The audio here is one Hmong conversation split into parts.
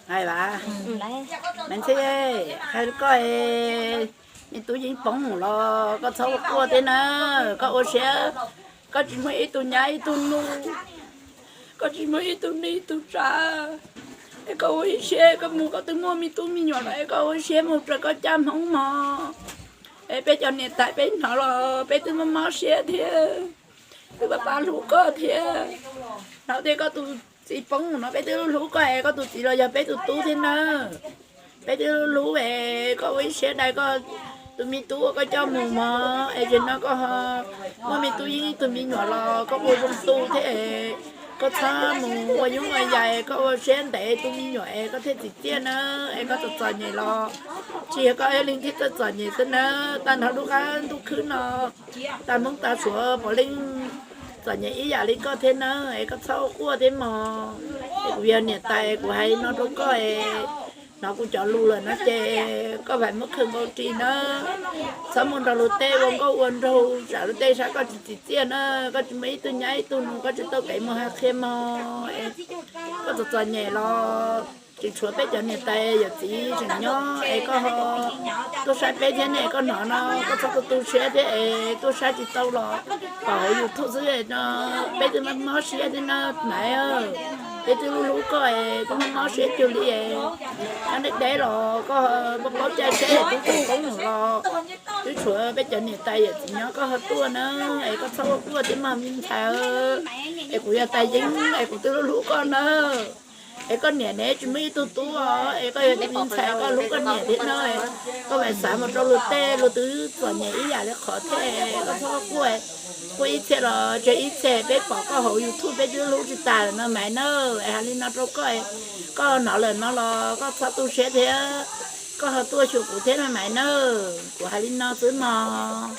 Hais vas, Maiv Ntxhib, hais rau koj, me tub yeej poob los koj txhob ua quaj thiab na. Koj ua siab, koj tsis muaj ib tug nyab ib tug nus, koj tsis muaj ib tug neej ib tug tsav, es koj ua ib siab koj mus, koj twb muaj me tub me nyuam lawm es koj ua siab mus raws koj caj Hmoob mog. Es peb cov niam tais peb hnov los peb twb mob mob siab thiab, twb pab pab hlub koj thiab. Hnov tias koj tus txiv poob no peb twb hlub koj es koj tus txiv los yog peb tus tub thiab na. Peb twb hlub es koj ua ib siab dai koj tus me tub uas koj coj mus mog, es zaum no koj ho muaj me tub yeej ib tug me nyuam los koj ua zoo tu thiab es koj txhob mus ua yoov ua yaig, koj ua siab ntev tus me nyuam es koj thiaj tsim txiaj na, es koj txom txom nyem los tsis yog koj ib leeg thiaj txom txom nyem xwb na, tag nrho lub qab ntuj khwb no, tag Hmoob tag Suav puav leej txom nyem ib yam li koj thiab na, es koj txhob ua quaj thiab mog. Es kuv yog niam tais kuv hais no rau koj es, hnov kuv cov lus lawm no ces koj vam muab khawm nkaus ris na, txhob mus nrog luag tej ua nkauj ua nraug, tsam luag tej saib koj tsis tsim txiaj na, koj tsis muaj ib tug nyab ib tug nus, koj tsis tau kev mus hais qhia mog. Koj txom txom nyem los tseem tshuav peb cov niam tais yawm txiv tseem nyob es koj ho tuaj saib peb thiab ne, koj hnov no koj txhob tu tu siab thiab es tuaj saib tsis tau los pom hauv YouTube xwb no, peb twb mob siab thiab na Maiv, peb twb hlub hlub koj es twb mob mob siab cuag li es nyob deb deb los koj paub paub caij tsheb twb tsis poob los twb tshuav peb cov niam tais yawm txiv nyob, koj ho tuaj na, es koj txhob ua quaj thiab mog me ntxhais, es kuv yog tais yeeb es kuv twb hlub hlub koj na. Es koj niam ne tsis muaj ib tug tub os, es koj yog tus me ntxhais koj hlub koj niam thiab no, koj mam xav mus rau luag tej, luag twb txom nyem ib yam li qhov thiab, koj txhob quaj, quaj ib txhia los tseg ib txhia, peb pom koj hauv YouTube peb twb hlub tsis tas lawm no Maiv na. Es hais li no rau koj, koj hnov lawm no los koj txhob tu siab thiab, koj ho tuaj xyuas kuv thiab no Maiv na, kuv hais li no xwb mog.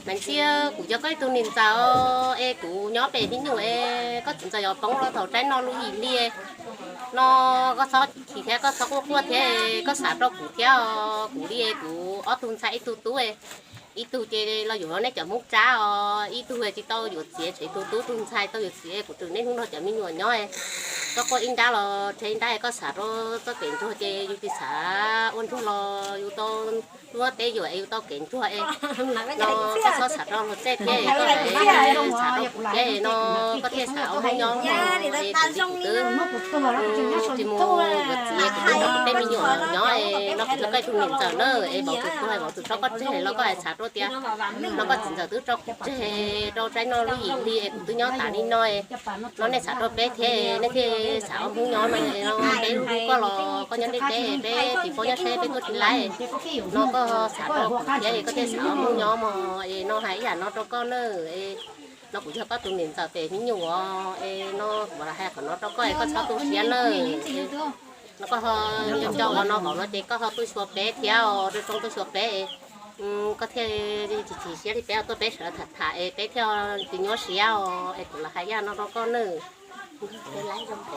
Maiv Ntxhib, kuv yog koj ib tug niam ntxawm es kuv nyob pem Hmoob nyuam es koj txiv ntxawm yuav poob los thaum tsaib no lub yim li no, koj txhob chim thiab koj txhob quaj quaj thiab, koj xav rau kuv thiab os. Kuv li kuv ob tug ntxhais ib tug tub, ib tug ces los yuav nej cov Hmoob Tsab os, ib tug tsis tau yuav txiv, tshuav tus tub tus ntxhais tau yuav txiv, kuv tseem niaj hnub nrog cov me nyuam nyob. Koj quaj ib nrab los tseg ib nrab, koj xav rau txoj kev ntsuag ces yus tsis xav ua ntsuag los yus tau muab teb yuam es yus tau kev ntsuag es no, koj txhob xav rau luag tej thiab, koj xav rau kuv thiab no, koj thiaj xav ua Hmoob nyob no es kuv li kuv twb tsis mus yuav txiv, kuv twb nrog kuv tej me nyuam nyob es no, kuv yog koj ib tug niam ntxawm na es vauv txwv tuag vauv txwv tso koj tseg los koj hais xav rau tias no koj txiv ntxawm twb tso kuv tseg rau tsaib no lub yim li es kuv twb nyob tas li no es no nej xav rau peb thiab, nej thiaj xav ua Hmoob nyob no es no peb hlub hlub koj los koj nyob deb deb, peb tsis paub nyob saib peb tuaj tsis laib no, koj xav rau kuv thiab es koj thiaj xav ua Hmoob nyob mog es no hais ib yam no rau koj na. Es no kuv yog koj tus niam ntxawm pem Hmoob nyuam es no kuv hais qhov no rau koj es koj txhob tu siab na. No koj ho nco nco no vauv no ces koj ho tuaj xyuas peb thiab os, rau rooj tuaj xyuas peb, koj thiaj tsis chim siab li peb tuaj peb sawv daws tham tham es peb thiaj tsis nyuaj siab os, es kuv los hais ib yam no rau koj na.